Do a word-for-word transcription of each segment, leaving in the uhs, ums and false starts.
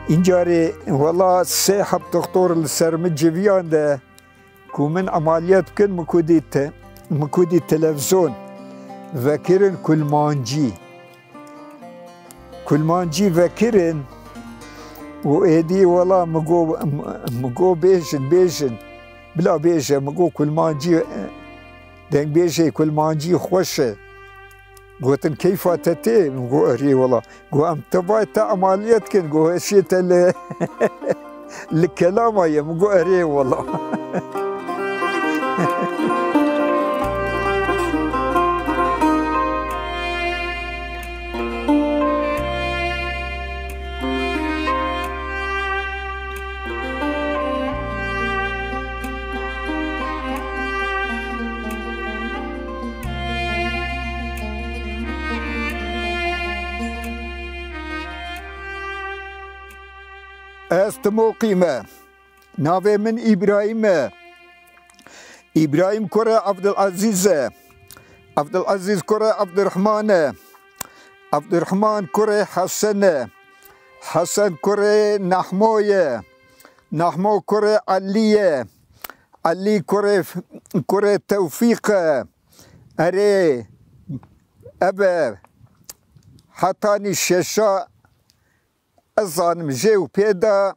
Încarê wela sê heb doktor li ser min civiyande ku min emaliyet bikin, min ku dî te-, min ku dî televizyon vekirin kulmancî. Kulmancî vekirin û êdî wela min got, min got bêjin, bêjin. Bila bêje, min got kulmancî, dengbêjê kulmancî xweş e. Gotin keyfa te tê? Min got erê wela. Got em tevayê te emaliyet kin, got hêşê te li, li kelama ye. Min got erê wela. Ez Timoqî me. Navê min Îbrahîm e. Îbrahîm kurê Evdilezîz e. Evdilezîz kurê Evdirehman e. Evdirehman kurê Hesen e. Hesen kurê Nehmo ye. Nehmo kurê Elî ye. Elî kurê, kurê Tewfîq e. Erê, ev e. Hetanî şeşa ez zanim jê û pê de,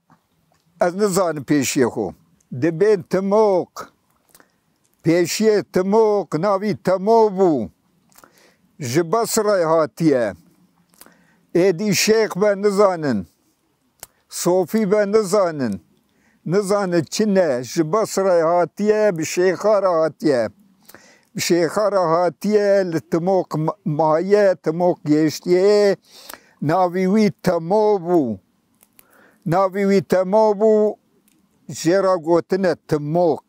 ez nizanim pêşiyê xwe. Dibên Timoq. Pêşiyê Timoq navî Temo bû. Ji Basrayê hatiye. Êdî şêx be nizanin. Sofî be nizanin. Nizanin çi ne. Ji Basrayê hatiye, bi şêxa re hatiye. Bi şêxa re hatiye, li Timoq ma-, maye, Timoq gêştiye. Navî wî Temo bû. Navî wî Temo bû, jê re gotine Timoq.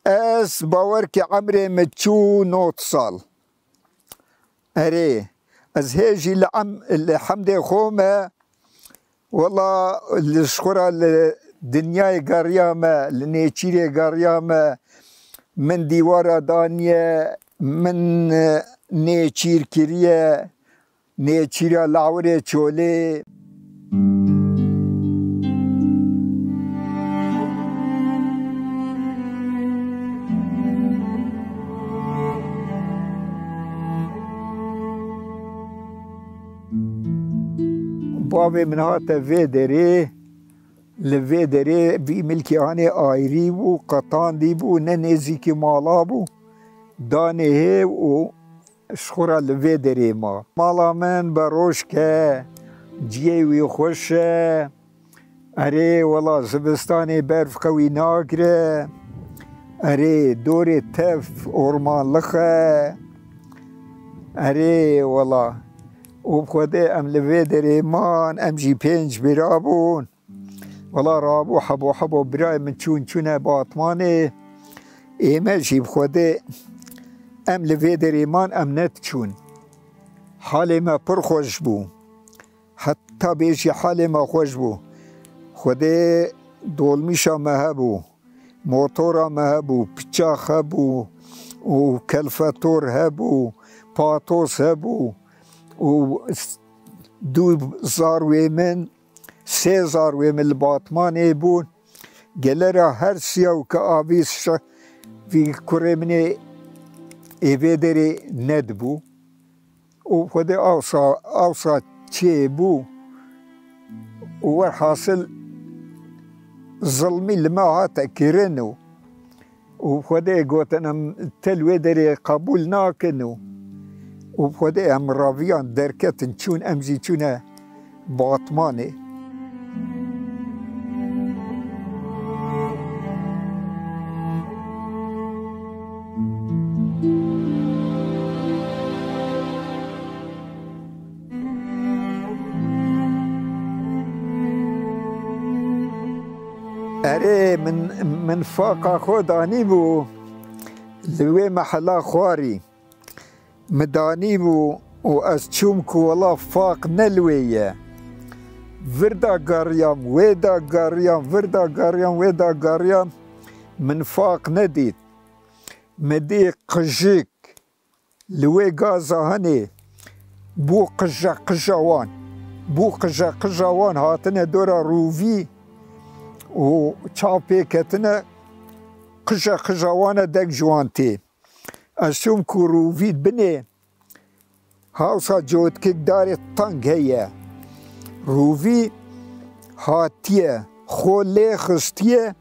Ez bawer ke emrê min çû nod sal. Erê, ez hê jî li em-, li hemdê xwe me, wela li ji xwe re li dinyayê geriya me, li nêçîrê geriya me, min dîwara daniye, min, e, nêçîr kiriye, nêçîra lawirê çolê. Bavê min hate vê derê, li vê derê vî milkê anê ayrî bû, qetandî bû, ne nêzîkî mala bû, danê hê û ji xwe re li vê derê ma. Mala min berojk e, ciyê wî xweş e. Erê, wela zivistanê berf qewî nagire. Erê, dorê tev ormanlix e. Erê, wela. Û bi Xwedê em li vê derê man, em jî pênc bira bûn. Wela rabû hebo hebo birayê min çûn, çûne Batmanê. Ê me jî bi Xwedê em li vê derê man, em nediçûn. Halê me pir xweş bû. Heta bêjî halê me xweş bû. Xwedê dolmîşa me hebû, motora me hebû, piçax hebû û kelfetor hebû, patos hebû û s-, du zarwê min, sê zarwê min li Batmanê bûn. Gelera her siyaw ke avî şe-, vî kurê min ê, ê vê derê nedibû. Û Xwedê awsa, awsa çêbû û werhasil zilmî li me hate kirin û, û Xwedê gotin, em te li wê derê qebûl nakin û, û Xwedê em raviyan derketin çûn, em jî çûne Batmanê. Ê, min, min faqa xwe danîbû li wê mehela xwarî. Min danîbû û ez çûm ku wela faq ne li wê ye. Vir da gariyam, wê da gariyam, vir da gariyam, wê da gariyam. Min faq nedît. Min dî qijik. Li wê gaza hinê bû qije qija wan. Bû qije qija wan hatine dora rûvî û çav pê ketine, qije qija wan e deng ji wan tê. Ez çûm ku rûvî binê hawsa cotkik darê teng heye. Rûvî hatiye, xwe lê xistiye,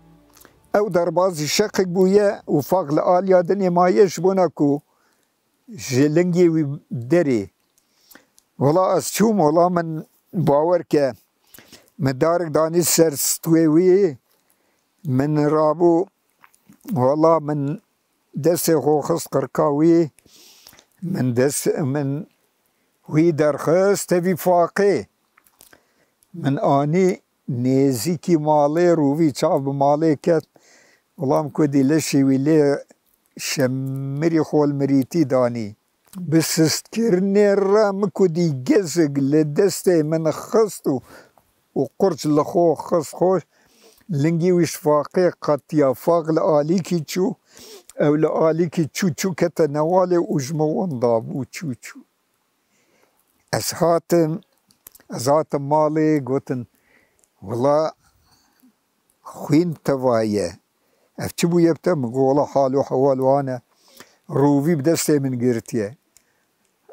ew derbazî şeqik bûye û faq li aliya dinê maye ji bona ku ji lingê wî derê. Wela ez çûm, wela min bawer ke, min darik danî ser stûyê wî, min rabû, wela min destê xwe xist qirka wî, min dest, min wî derxist tevî faqê. Min anî nêzîkî malê, rûvî çav bi malê ket. Wela min ku dî leşê wî lê şemirî xwe li mirîtî danî. Bi sistkirinê re min ku dî gezek li destê min xist û, û qurç li xwe xist xwe, lingî wî ji faqê qetiya. Faq li alîkî çû, ew li alîkî çû, çû kete newalê û ji min winda bû, çû, çû. Ez hatim, ez hatim malê, gotin, wela xwîn teva ye. Ev çi bûye bi te? Min got, wela hal û hewal wan e. Rûvî bi destê min girtiye.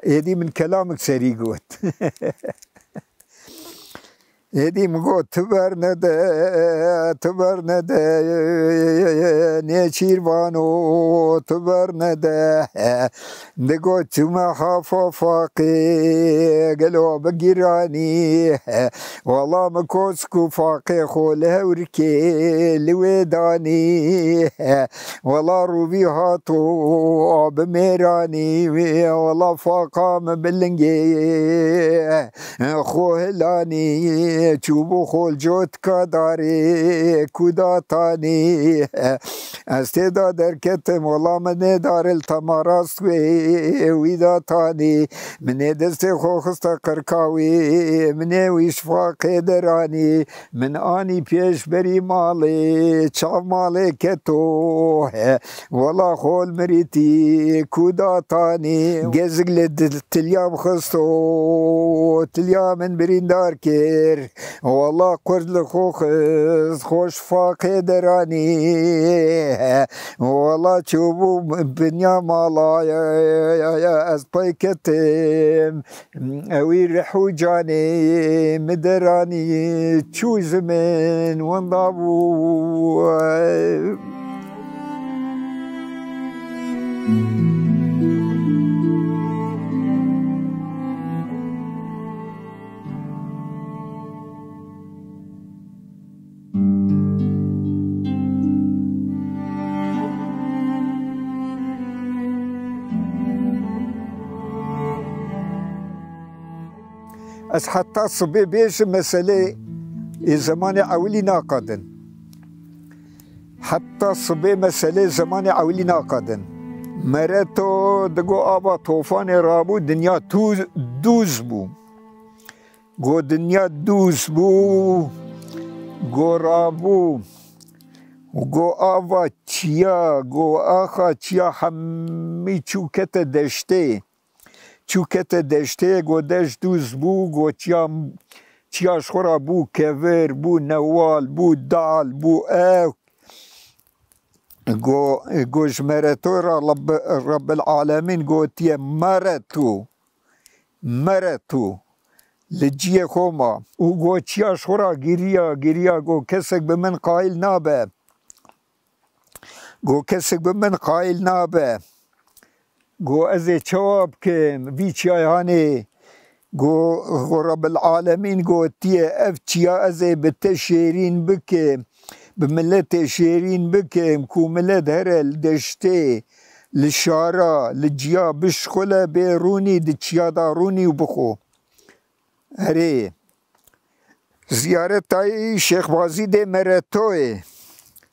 Êdî min kelamik serî got. Êdî min got, tu bernede, tu bernede, nêçîrvano, tu bernede. Digot, çûme hafa faqê, gelo bigîranî. Wela min kosk û faqê xwe li hewrikê li wê danî. Wela rûvî hato bi mêranî. Wela faqa min bi lingê xwe hilanî, çûbû xwe li cotka darê ku datanî. Ez tê da derketim, wela min ê darê li tema rast wê wî datanî. Min ê destê xwe xiste qirka wî, min ê wî şifaqê deranî. Min anî pêş berî malê, çav malê keto, he, wela xol mirîtî ku datanî. Gezig li dil-, tilya min xisto, tilya min birîndar kir. Wela qurd li xwe xist, xwe şifaqê deranî. He, wela çûbû binya mala, ya, ya, ya, ya, ez pey ketim. Ewî rih û canê min deranî, çû ji min winda bû. Ez heta sibê bêjim meselê ê zemanê ewilî naqadin. Heta sibê meselê zemanê ewilî naqadin. Mereto digo ava tofanê rabû, dinya tû-, dûz bû. Go dinya dûz bû, go rabû, go ava çiya, go axa çiya hemî çû kete deştê. Çû kete deştê, go deşt dûz bû, go çiya, çiya ji xwe ra bû kevir, bû newal, bû dal, bû ew. Go, go ji Mereto ra Reb-, Rebbil Alemîn gotiye, Mereto, Mereto, li ciyê xwe ma. Û go çiya ji xwe ra giriya, giriya, go kesek bi min qayîl nabe. Go kesek bi min qayîl nabe. Go ez ê çawa bikim vî çiyayanê? Go, go Rebbil Alemîn gotiye, ev çiya ez ê bi te şêrîn bikim, bi miletê şêrîn bikim, ku milet here li deştê, li şara, li ciya bişxule bê rûnî, di çiya da rûnî û bixwe. Erê, ziyaretayî Şêxbazîdê Meretoyê.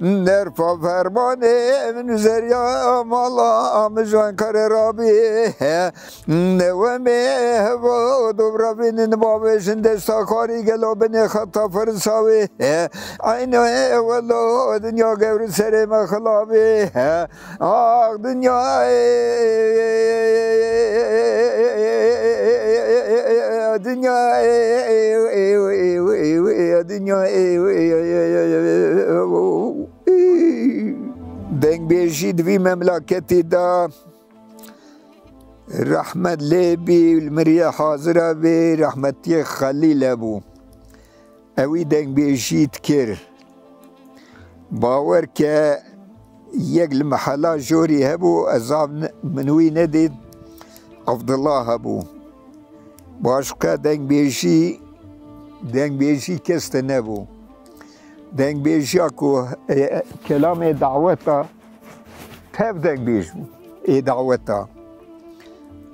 Nerfa fermanê min zeriya mala min ji Enqere rabî. Newemê heva dobra bînin bavêjin desta karî gelo binê xeta firsa wê. Eyne welo dinya gewr serê me xilavê. Ax dinya, dinya, dinya. Dengbêjî di vî memleketê de rehmet lê bî, li miriyê hazira bî, rehmetiyê Xelîl hebû. Ewî dengbêjî dikir. Bawer ke yek li mehela jorî hebû, ez av ne-, min wî nedît, Abdullah hebû. Başka dengbêjî, dengbêjî kes te nebû. Dengbêjiya ku, e, kelamê daweta tev dengbêj bû. Ê daweta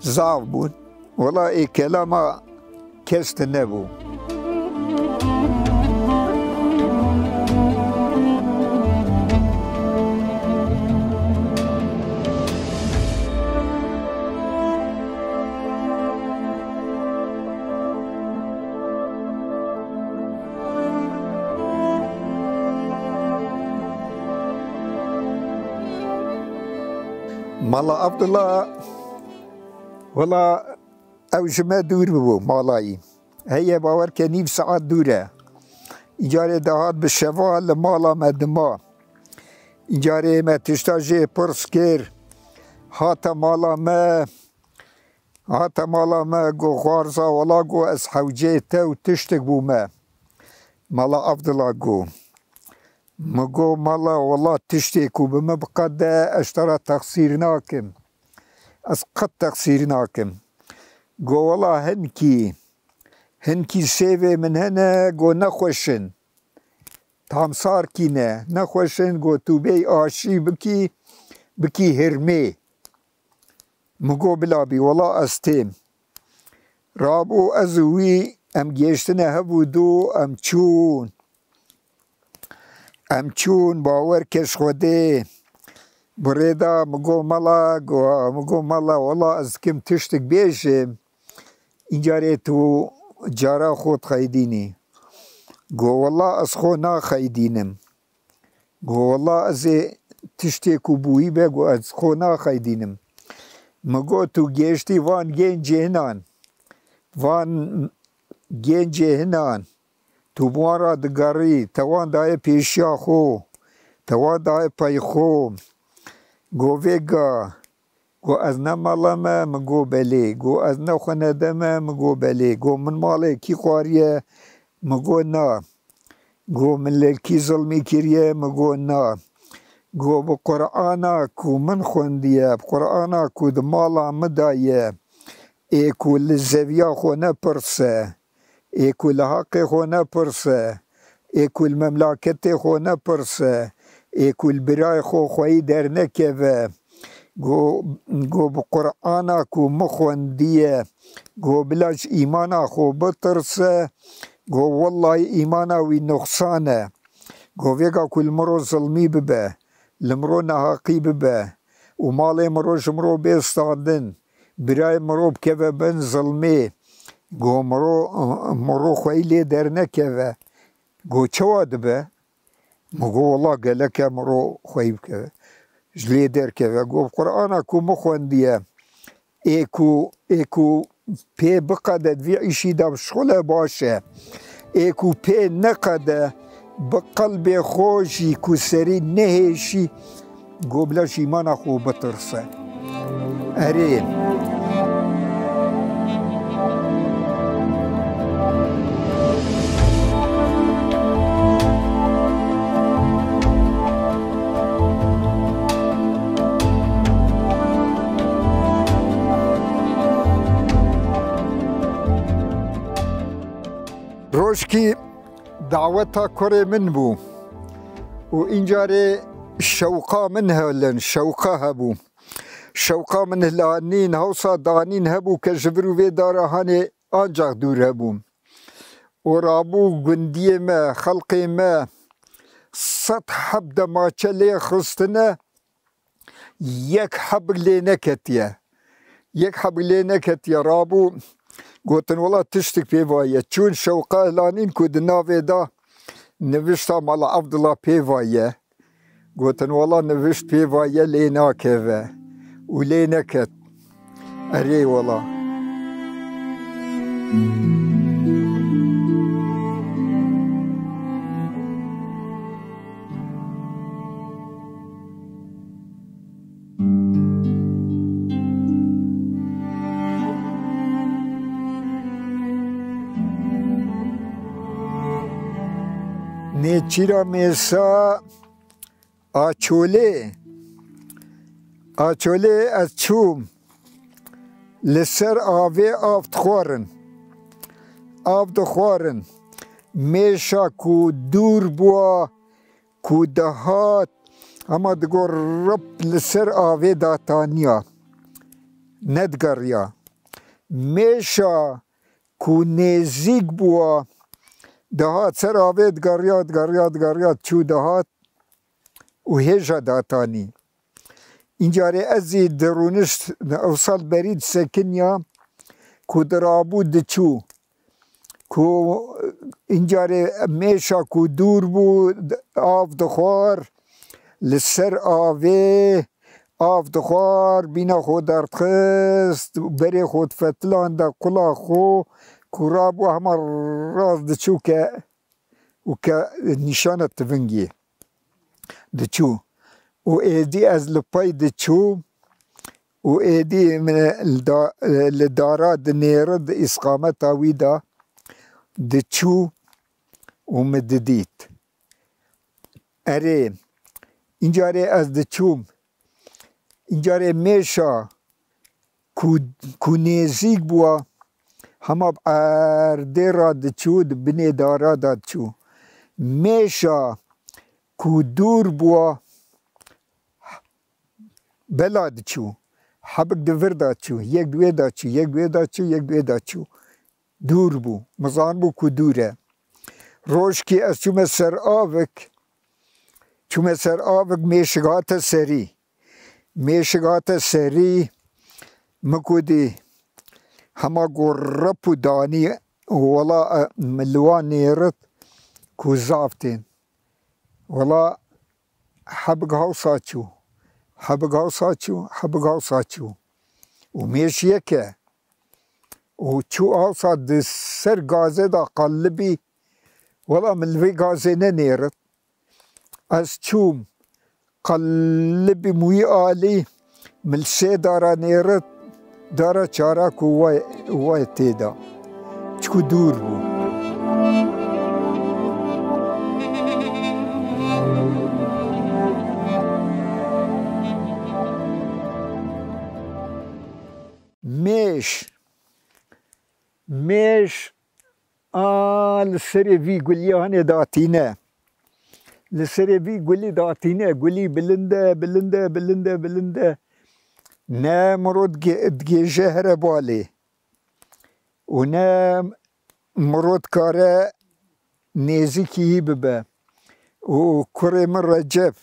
zaf bûn. Wela ê kelama kes tune bû. Mala Abdullah, wela ew ji me dûr bû, malayî. Heye bawer ke nîv saet dûr e. Îcarê dihat bi şeva li mala me dima. Îcarê me tişta jê pirs kir. Hate mala me, hate mala me, got, "Xwarza wela," got, "ez hewceyê te û tiştek bûme." Mala Abdullah got, "Min got, mala wela tiştê ku bi min biqede, ez te re texsîr nakim. Ez qet texsîr nakim." Got, "Wela hinkî Hinkî sêvê min hene, go nexweş in. Tamsarkî ne, nexweş in, go tu bêy aşî bikî, bikî hirmê. Min go bila bî, wela ez têm. Rabû ez û wî em gêştine hev û du, em çûn. Em çûn, bawer ke ji Xwedê. Bi rê de min go mela, go, min go mela, wela ez dikim tiştik bêjim. Încarê tu cara xwe dixeydînî. Go wela ez xwe naxeydînim. Go wela ez ê tiştê ku bûyî be, go ez xwe naxeydînim. Min go tu gêştî van gencê hinan. Van gencê hinan. Tu bi wan re digerî, te wan daye pêşiya xwe, te wan daye pey xwe. Go vêga, go ez ne mala me, min go belê. Go ez ne xwenede me, min go belê. Go min malê kî xwariye, min go na. Go min li kî zilmî kiriye, min go na. Go bi Qur'ana ku min xwendiye, bi Qur'ana ku di mala min de ye, ê ku li zeviya xwe nepirse, ê ku li heqê xwe nepirse, ê ku li memlaketê xwe nepirse, ê ku li birayê xwe xweyî dernekeve, go, go bi Qur'ana ku min xwendiye, go bila ji îmana xwe bitirse, go wellahî îmana wî nuqsan e. Go vêga ku li miro zilmî bibe, li miro neheqî bibe û malê miro ji miro bê standin, birayê miro bikeve bin zilmê, go miro, miro xweyî lê dernekeve. Go çawa dibe? Min go wela gelek e miro xweyî bikeve. Ji lê derkeve. Go Qur'ana ku min xwendiye, ê ku, ê ku pê biqede di vî îşî de bişixule baş e. Ê ku pê neqede bi qelbê xwe jî ku serî nehêşî, go bila ji îmana xwe bitirse. Erê. Rojkî daweta kurê min bû û încarê şewqa min helin, şewqa hebû. Şewqa min hilanîn, hewsa danîn hebû ke ji vir û vê dara hanê ancax dûr hebûm. Û rabû gundiyê me, xelqê me sed heb demaçe lê xistine, yek heb lê neketiye. Yek heb lê neketiye. Rabû gotin, wela tiştik pê vaye. Çûn şewqa hilanîn ku di navê de nivişta Mala Evdila pê vaye. Gotin, wela nivişt pê vaye lê nakeve û lê neket. Erê wela. Nêçîra Mêsa. Açolê, Açolê ez çûm. Li ser avê av dixwarin. Av dixwarin. Mêşa ku dûr bûa, ku dihat, hema digot rip li ser avê dataniya. Nedigeriya. Mêşa ku nêzîk bûa, dihat ser avê, digeriya, digeriya, digeriya, çû dihat û hêja datanî. Încarê ez zî dirûnişt, ew sal berî disekiniya ku dirabû diçû. Ku încarê mêşa ku dûr bû, av dixwar, li ser avê av dixwar, bîna xwe derdixist, berê xwe difetilande qula xwe, ku rabû hema rast diçû ke û ke nîşana tivingî diçû. Û êdî ez li pey diçûm û êdî min li da-, li dara dinêri di îsqameta wî de diçû û min didît. Erê, încarê ez diçûm, încarê mêşa ku, ku nêzîk bûa, hema bi erdê re diçû, di binê dara de diçû. Mêşa ku dûr bûa, bela diçû. Hebik di vir de çû, yek di wê de çû, yek di wê de çû, yek di wê de çû. Dûr bû. Min zanibû ku dûr e. Rojkî ez çûme ser avik, çûme ser avik, mêşik hate serî. Mêşik hate serî, min ku dî hema ku rep û danî, wela, e, min li wan nêrit ku zaf tên. Wela hebik hewsa çû, hebik hewsa çû, hebik hewsa çû. Û mêş yek e. Û çû hewsa di ser gazê de qellibî, wela min li vê gazê nenêrit. Ez çûm qellibî min wî alî, min li sê dara nêrit, dara çara ku we, we tê de. Çiku dûr bû. Mêş. Mêş, a, li serê vî guliyê hanê datîne. Li serê vî gulî datîne. Gulî bilind e, bilind e, bilind e, bilind e. Ne mirov ge-, digêje here balê. Û ne mirov dikare nêzîkî wî bibe. Û kurê min Recep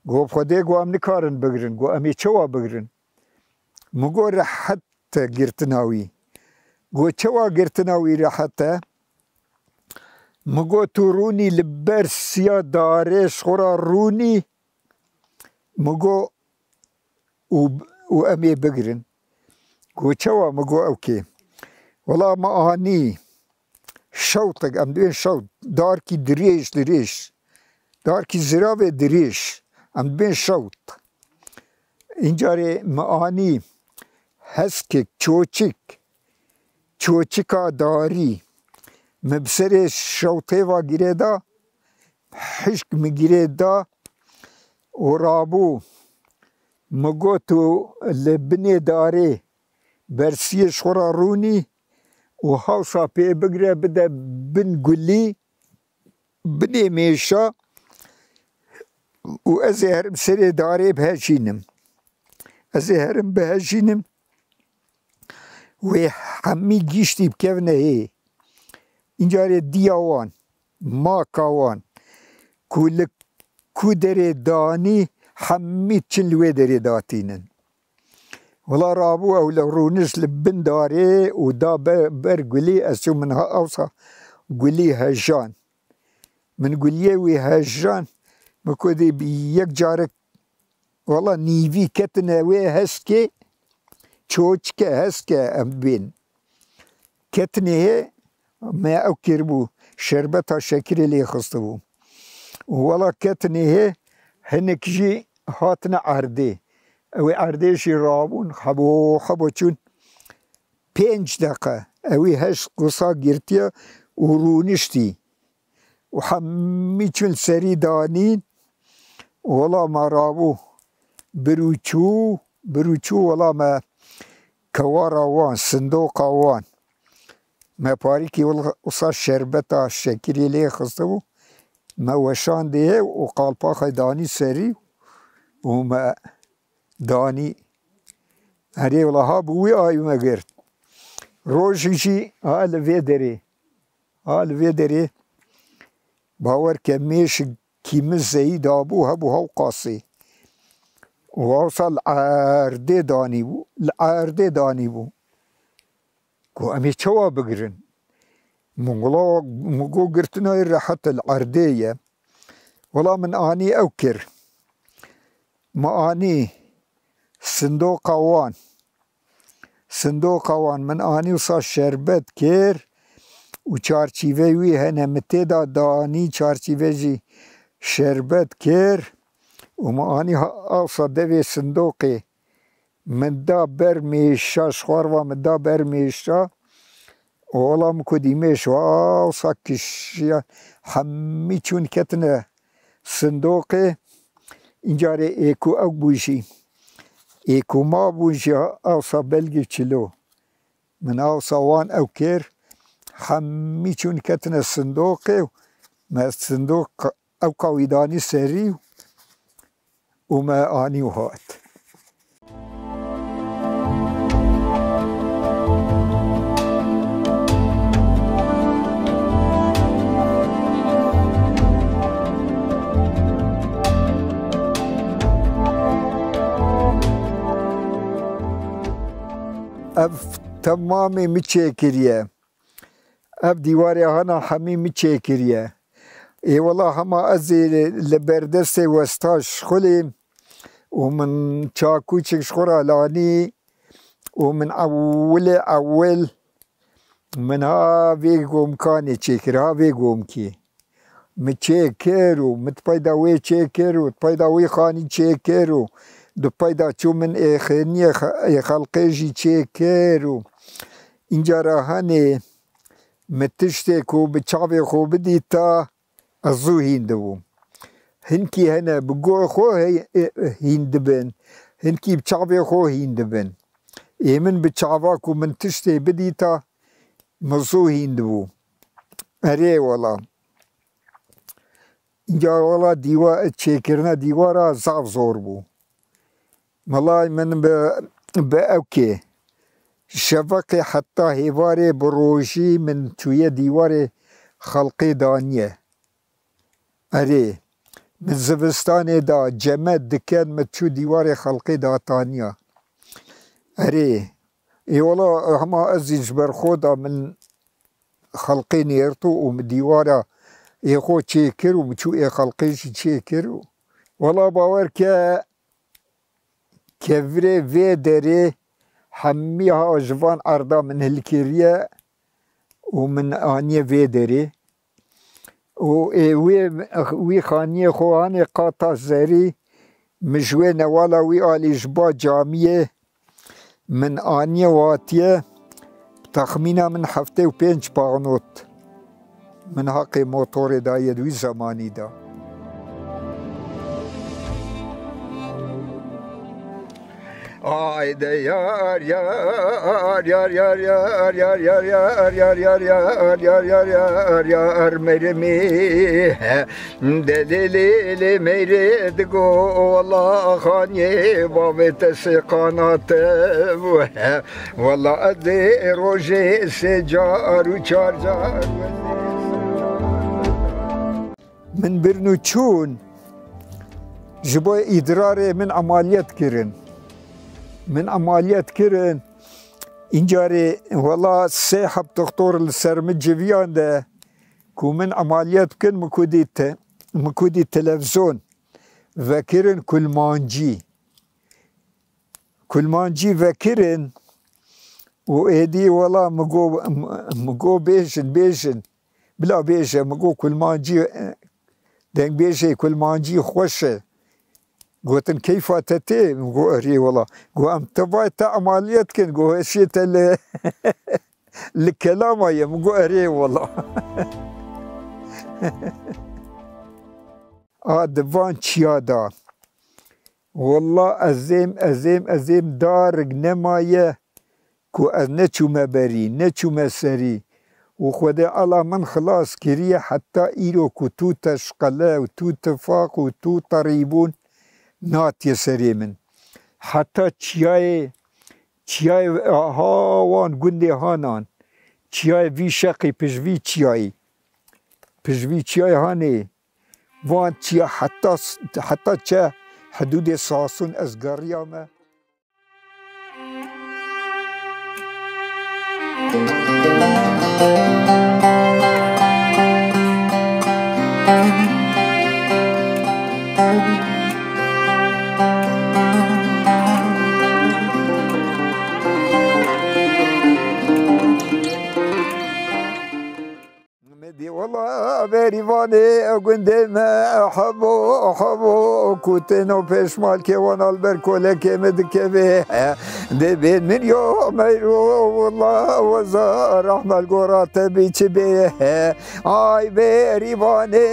got, Xwedê got, em nikarin bigirin. Got, em ê çawa bigirin? Min got, rehet e girtina wî. Got, çawa girtina wî rehet e? Min got, tu rûnî li ber siya darê ji xwe re rûnî. Min got, û, û em ê bigirin. Got, çawa? Min got, ewkê. Wela min anî şewtek, em dibên şewt, darkî dirêj, dirêj. Darkî ziravê dirêj, em dibên şewt. Încarê min anî heskek, çoçik, çoçika darî. Min bi serê şewtê ve girê da, hişk min girê da û rabû. Min got, tu li binê darê bersiyê ji xwe re rûnî û hewsa pê bigire bide bin gulî, binê mêşa û ez ê herim serê darê bihejînim. Ez ê herim bihejînim. Wê hemî giştî bikevine hê. Încarê diya wan, maka wan, ku li ku derê danî, hemî çin li wê derê datînin. Wela rabû ew li rûnişt li bin darê û da be-, ber gulî, ez çûm min ha-, ewsa gulî hejan. Min guliyê wî hejan, min ku dî bi yek carek, wela nîvî ketine wê heskê, çoçike, heske em bên. Ketinê hê me ew kiribû, şerbeta şekirê lê xistibû. Û wela ketinê hê hinek jî hatine erdê. Ew ê erdê jî rabûn, hebo hebo çûn. Pênc deqe. Ewî heşt gusa girtiye û rûniştî. Û hemî çûn serî danîn. Wela me rabû. Bir û çû, bir û çû wela me kewara wan, sindoqa wan. Me parîkî wisa şerbeta şekirê lê xistibû. Me weşandê û qalpaxê danî serî û me danî. Erê wela ha bi wî ayî me girt. Rojek jî ha li vê derê. Ha li vê derê. Bawer ke mêşikî min zeyî dabû, hebû hewqasê. Û wisa li erdê danî bû, li erdê danî bû. Ku em ê çawa bigirin? Min wila, min got girtina wê rehet e, li erdê ye. Wila min anî ew kir. Min anî sindoqa wan. Sindoqa wan min anî wisa şerbet kir û çarçîveyê wî hene min tê de danî, çarçîve jî şerbet kir û min anî ha-, awsa devê sindoqê. Min da ber mêşa, ji xwarva min da ber mêşa. Ola min ku dî mêş wa wisa kişiya, hemî çûn ketine sindoqê. Încarê ê ku ew bû jî, ê ku ma bûn jî, awsa belgî çilo. Min awsa wan ew kir, hemî çûn ketine sindoqê û me sindoq ew ka wî danî serî û me anî û hat. Ev temamê min çêkiriye. Ev dîwarê hana hemî min çêkiriye. Ê wela hema ez ê li berdestê westa şixulîm û min çakûçik ji xwe re lanî û min ewilê ewil min ha vê gomkanê çêkir, ha vê gomkê. Min çêkir û min di peyda wê çêkir û di peyda wî xanî çêkir û di peyda çû min ê xêniyê xe-, ê xelqê jî çêkir û înca re henê min tiştê ku bi çavê xwe bidîta, ez zû hîn dibûm. Hinkî hene bi guhê xwe hey-, e, hîn dibin, hinkî bi çavê xwe hîn dibin. Ê min bi çava ku min tiştê bidîta, min zû hîn dibû. Erê wela. Înca wela dîwa-, çêkirina dîwara zaf zor bû. Milay min bi, bi ewkê şeveqê heta hêvarê bi rojî min çûye dîwarê xelqê daniye. Erê, min zivistanê da ceme diken min çû dîwarê xelqê dataniya. Erê, ê wela hema ez jî ji ber xwe da min xelqê nêrto û min dîwara ê xwe çêkir û min çû ê xelqê jî çêkir û wela bawer ke kevirê vê derê hemî ha ji van erda min hilkiriye û min aniye vê derê. Û ê wê, wî xaniyê xwe hanê qata zerî, min ji wê newala wî alî ji ba camiyê min aniye watiye, texmîna min heftê û pênc paxnot min haqê motorê daye di wî zemanî de. Ay de yar, yar, yar, yar, yar, yar, yar, yar, yar, yar, yar, yar, yar, yar, yar, yar, meyrê mi, he. De lê, lê, lê, meyrê digo, wela xaniyê bavê te sê qanat e, he. Wela ez ê rojê sê car û çar car. Min birin û çûn, ji bo îdrarê min emaliyet kirin. Min emaliyet kirin, încarê wela sê heb doktor li ser min civiyan de ku min emaliyet bikin, min ku dî te-, min ku dî televizyon vekirin kulmancî. Kulmancî vekirin û êdî wela min got, min got bêjin, bêjin. Bila bêje, min got kulmancî, e, dengbêjê kulmancî xweş e. Gotin keyfa te tê? Min got erê wela. Got em te vay te emaliyet kin, got hêşê te li, li kelama ye. Min got erê wela. A di van çiya da. Wela ez êm, ez êm, ez êm darik nemaye ku ez neçûme berî, neçûme serî û Xwedê ala min xilas kiriye heta îro ku tû teşqele û tû tifaq û tû terîbûn natiye serê min. Heta çiyayê, çiyayê ha wan gundê hanan, çiyayê vî şeqî pişvî çiyayî, pişvî çiyayê hanê, van çiya heta, heta çe hidûdê Sasun ez geriyame. Me dî wela berîvanê gundê me, hebo, hebo, ku têno pêşmalkê wan al ber kolekê me dikeve. Dê bên min yo meyro, wela weza rahmel gora te bî çi bê. Ay berîvanê.